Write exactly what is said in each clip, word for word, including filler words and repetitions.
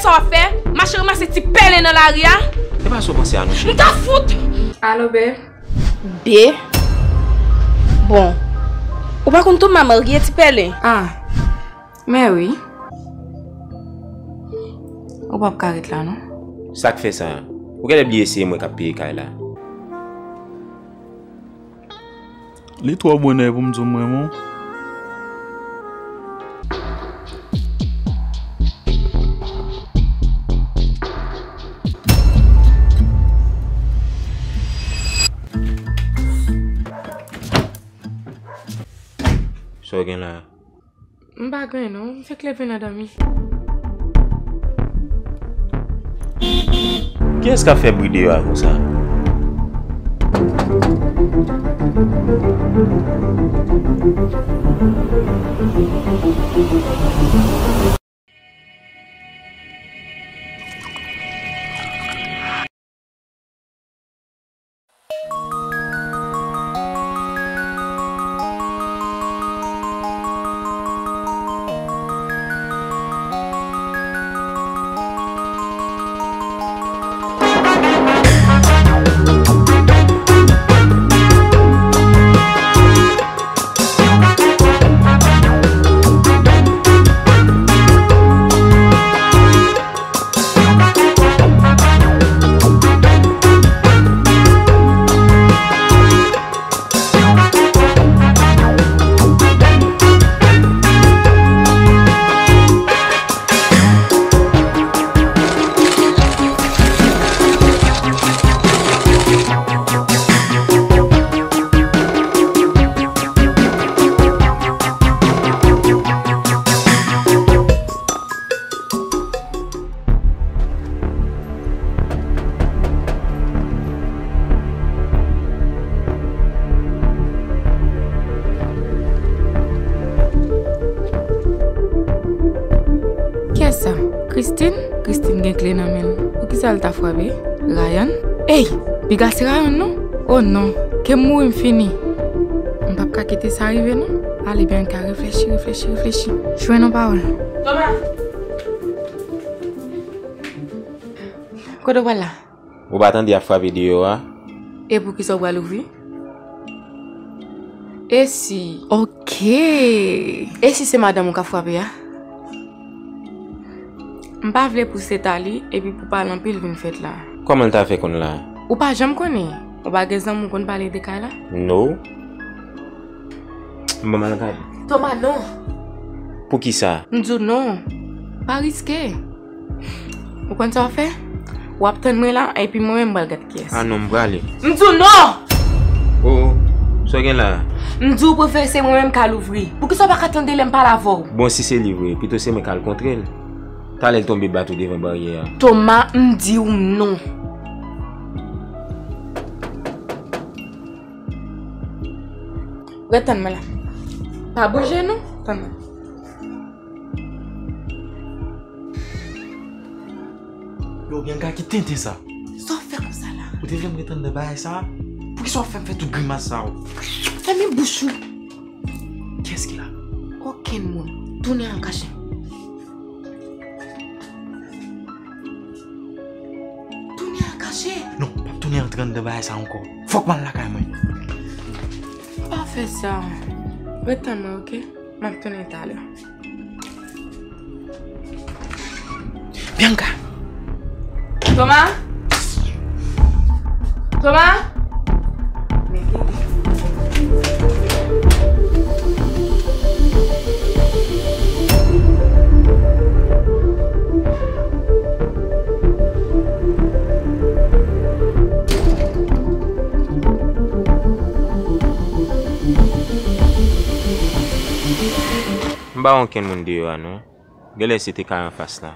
Sa w ap fè? Mache ranmase ti pèlen nan lari a? E pa sa w panse a non, cheri. M ta fout! Alo, babe. Be? Bon. Ou pa konn Toma marye, ti pèlen? Ah. Men wi. Ou p ap ka ret la, non. Sa k fè sa? Ou genlè bliye se mwen k ap peye kay la. Li twò bonè pou m di w m renmen w. Sa w gen la? M pa gen anyen non, m fèk leve nan dòmi. Kiyès k ap fè bri deyò a konsa? Kiyès sa? Christine? Christine gen kle nan men l. Poukisa l ta frape? Ryan? Ey! Piga se Ryan, non? Oh non! Ke m mouri m fini! M p ap ka kite sa rive, non. Ale, Bianca, reflechi, reflechi, reflechi. Jwenn yon pawòl. Toma! Kote w pral la? Ou pa tande y ap frape deyò a? E poukisa w pral ouvri? E si? Oke! E si se madanm ou k ap frape a? M pa vle pou se ta li, epi pou pale anpil vin fèt la. Kòman l ta fè konn la? Ou pa janm konnen. Ou pa gen zanmi w konn pale de kay la? No. Bon, m al gade. Toma, non. Poukisa? M di w non. Pa riske. Ou konn sa w ap fè? W ap tann mwen la, epi mwen menm m pral gad kiyès. Ah non, m prale. M di w non! Oh, oh. Sa w gen la? M di w prefere se mwen menm k al ouvri. Poukisa w pa ka tande lè m pale avè w? Bon, si se li vre, pito se mwen k al kontre l. Talè l tonbe bat ou devan baryè a. Toma, m di w non. Ret tann mwen la. Pa bouje non. Tann mwen. Yo, Bianca, ki tenten sa? Sa w fè konsa la? Ou te vle m ret anndan bagay sa? Poukisa w ap fè m fè tout grimas sa yo? Fèmen bouch ou. Kiyès ki la? Okenn moun. Tounen an kache. Tounen an kache. Non, p ap tounen antre anndan bagay sa ankò. Fòk m al lakay mwen. Pa fè sa. Ret tann mwen, oke? M ap tounen talè. Bianca! Toma! Toma! M pa wè okenn moun deyò a non. Genlè se te kay anfas la.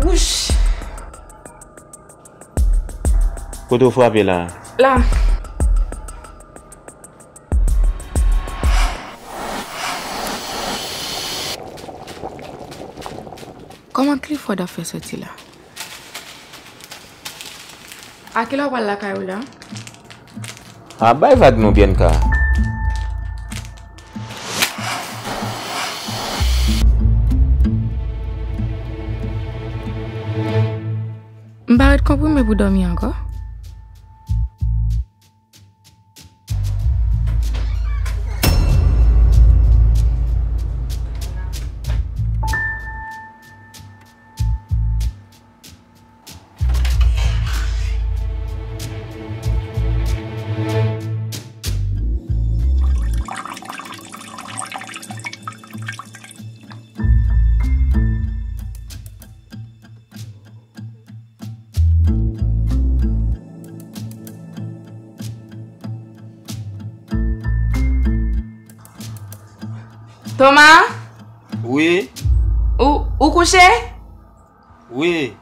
Wouch! Kote w frape la? La. Kòman Clifford ap fè soti la? A kilè w pral lakay ou la? A, bay vag non, Bianca. M pa ret konprime pou dòmi ankò. Thomas? Wi. Ou, ou kouche? Wi.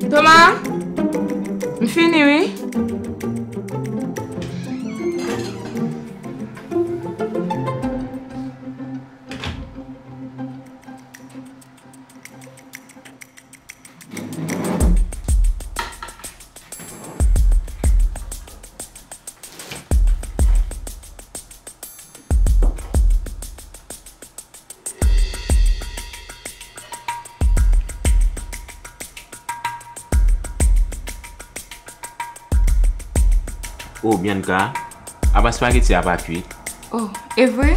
Thomas, m fini wi. Oh, Bianca, apa spaghetti a pa kwit? Oh, e vre?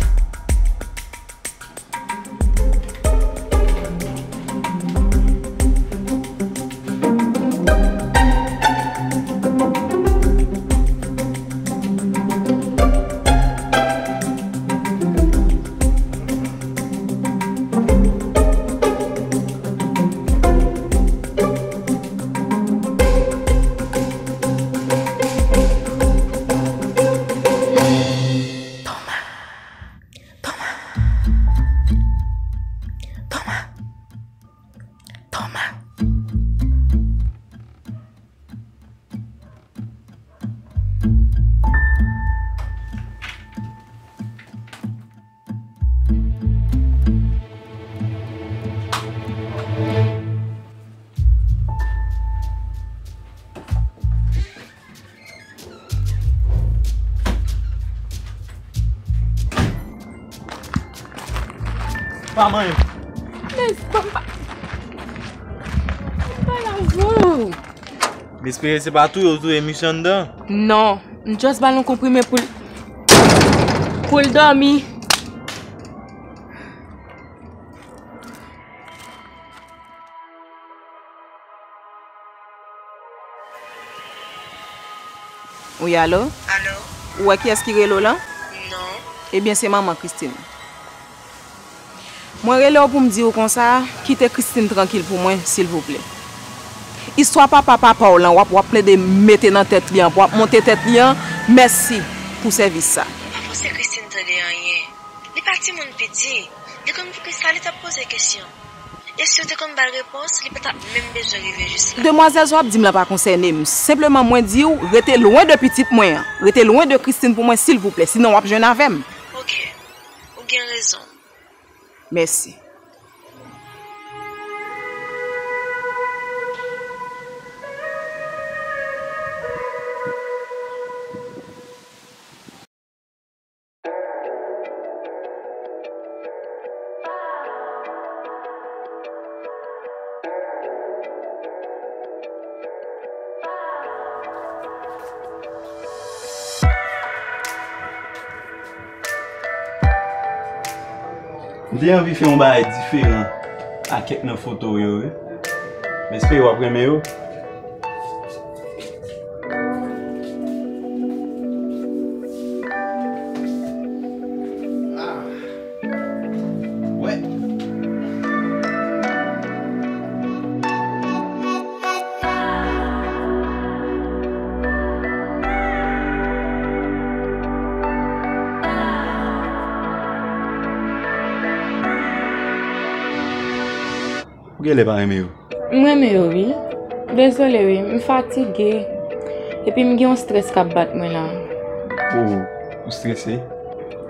Thomas. Thomas. Thomas. Thomas. Pa manyen. Mes, ban m pa, ban m pale avè w. M espere se pa touye w touye Michanda. Non, m just ba l yon konprime pou l, pou l dòmi. Wi, alo? Alo? Ou wè kiyès ki rele w lan? Non. Ebyen, se manman Christine. Mwen rele w pou m di w konsa, kite Christine trankil pou mwen, silvouplè. Istwa papa papa w lan, w ap, w ap plede mete nan tèt li an, w ap monte tèt li an, mèsi pou sèvis sa. Ou pa fòse Christine tande anyen. Li pa timoun piti. Li konn poukisa li t ap poze kesyon. E si w te konn ba l repons, li pa t ap menm bezwen rive jis la. Demwazèl sa w ap di m lan pa konsène m. Senpleman, mwen di w, rete lwen de pitit mwen an. Rete lwen de Christine pou mwen, silvouplè. Sinon, w ap jwenn avè m. Oke. Ou gen rezon. Mèsi. M te anvi fè yon bagay diferan ak kèk nan foto w yo, wi. M espere w ap renmen yo. Ah. Wè. Ou genlè pa renmen yo. M renmen yo, wi. Dezole, wi. M fatige. Epi m gen yon strès k ap bat mwen la. Oh, ou strese?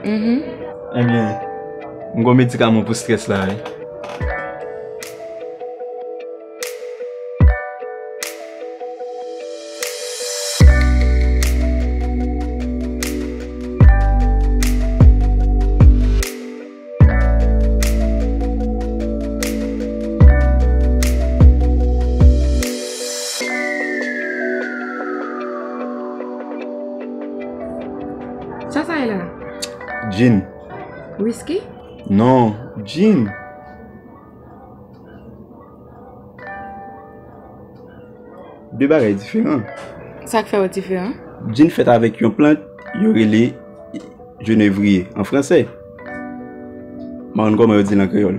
Mhm. Ebyen, m gen yon medikaman pou strès la, wi. Sa sa ye la? Gin. Whisky? Non, gin. De bagay diferan. Sa k fè yo diferan? Gin fèt avèk yon plant yo rele jenevriye an fransè. M pa konn kòman yo di l an kreyòl.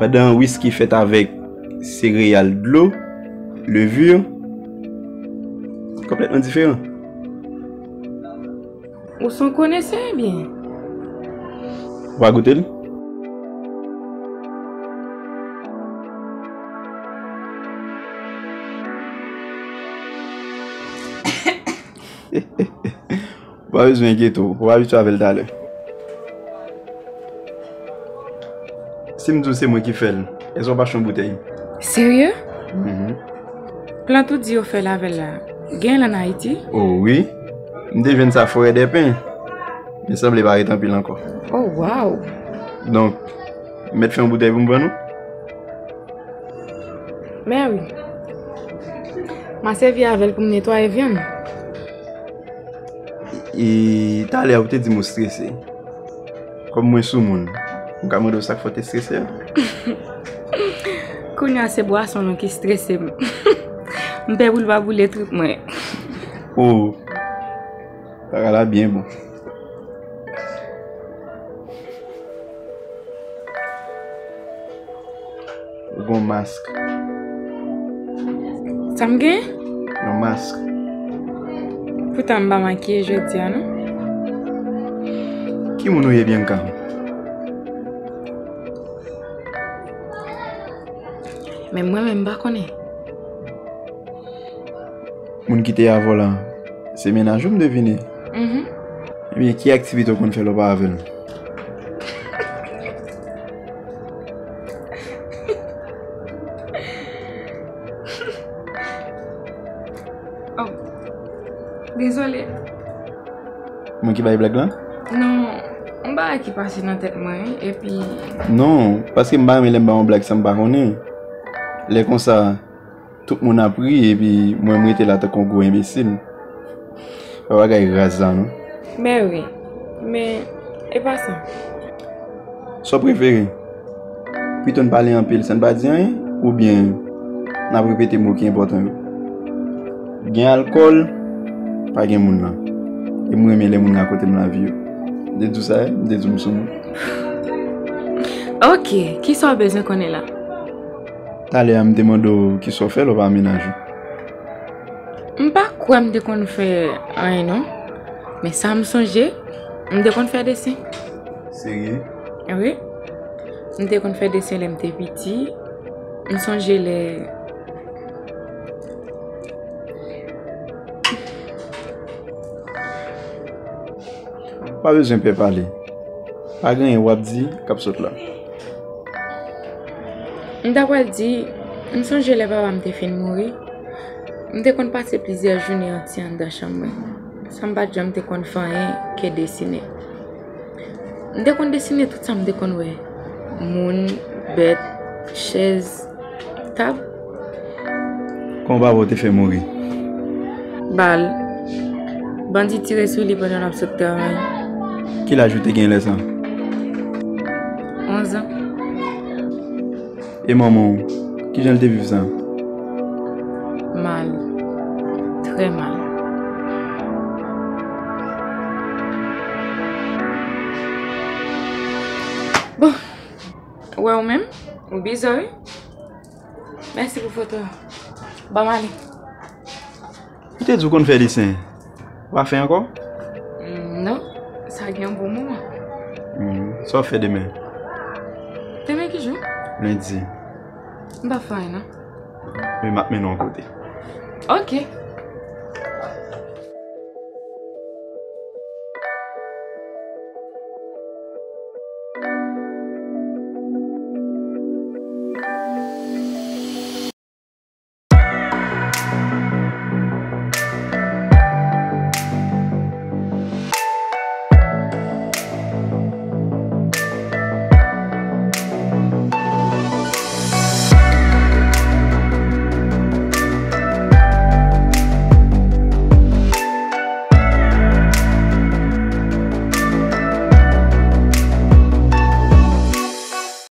Pandan wiski fèt avèk sereyal, dlo, levure, konplètman diferan. Ou se yon konesè, ebyen. Ou pa goute l? Ou pa bezwen enkyete w, ou abitye avè l talè. Si m di w se mwen ki fè l, èske w pa achte yon boutèy? Serye? Mhm. Plant ou di yo fè l avè l la, gen l ann Ayiti? O wi, m te jwenn sa Forèdèpen, men sanble pa ret anpil ankò. Oh, wow! Donk, m mèt fè yon boutèy pou m vann ou? Mèwi. M a sèvi avè l pou m netwaye vyann. E talè a ou te di m ou strese. Kòm mwen soumoun, m ka mande w sa k fè w te strese a? Kounye a se bwason nou ki strese m. M pè pou l pa boule trip mwen. O, bagay la byen bon. Ou gon mask. Sa m gen? Yon mask. Poutan m pa makiye jodi a, non. Ki moun ou ye, Bianca? Men mwen menm, m pa konnen. Moun ki te avè w la, se mennaj ou, m devine? Mhm. Ebyen, ki aktivite w konn fè lè w pa avè l? Oh, dezole. Mwen ki bay blag la? Non, yon bagay ki pase nan tèt mwen, wi, epi... Non, paske m pa renmen lè m bay yon blag san m pa konnen. Lè konsa, tout moun ap ri, epi mwen, m rete la tankou yon gwo enbesil. Pa bagay raz la, non. Mèwi, men, e pa sa. Sa w prefere? Pito n pale anpil san n pa di anyen, oubyen n ap repete mo ki enpòtan yo? Gen alkòl, pa gen moun nan. E m renmen lè moun nan akote m nan vi yo. M te di w sa, m te di w m soumoun. Ok, kisa w bezwen konnen la? Talè a m te mande w kisa w fè lè w pa mennaj ou. M pa kwè m te konn fè anyen non. Men sa m sonje, m te konn fè desen. Serye? Wi. M te konn fè desen lè m te piti. M sonje lè... Pa bezwen pè pale. Pa gen anyen w ap di k ap sot la. M ta pral di, m sonje lè papa m te fin mouri, m te konn pase plizyè jounen antye anndan chanm mwen. Sa m pa t janm te konn fè anyen ke desine. M te konn desine tout sa m te konn wè. Moun, bèt, chèz, tab. Kòman papa w te fè mouri? Bal. Bandi tire sou li pandan l ap sot travay. Ki laj ou te gen lè sa? E manman w, kijan l te viv sa? Mal. Trè mal. Bon, wè ou menm, ou bizarre, wi. Mèsi pou foto a. Ban m ale. M te di w konn fè desen. W pa fè ankò? Mm, non, sa gen yon bon moman. Mm, sa w fè demen? Demen ki jou? Lendi. M pa fè anyen, non. Men m ap mennen w yon kote. Ok.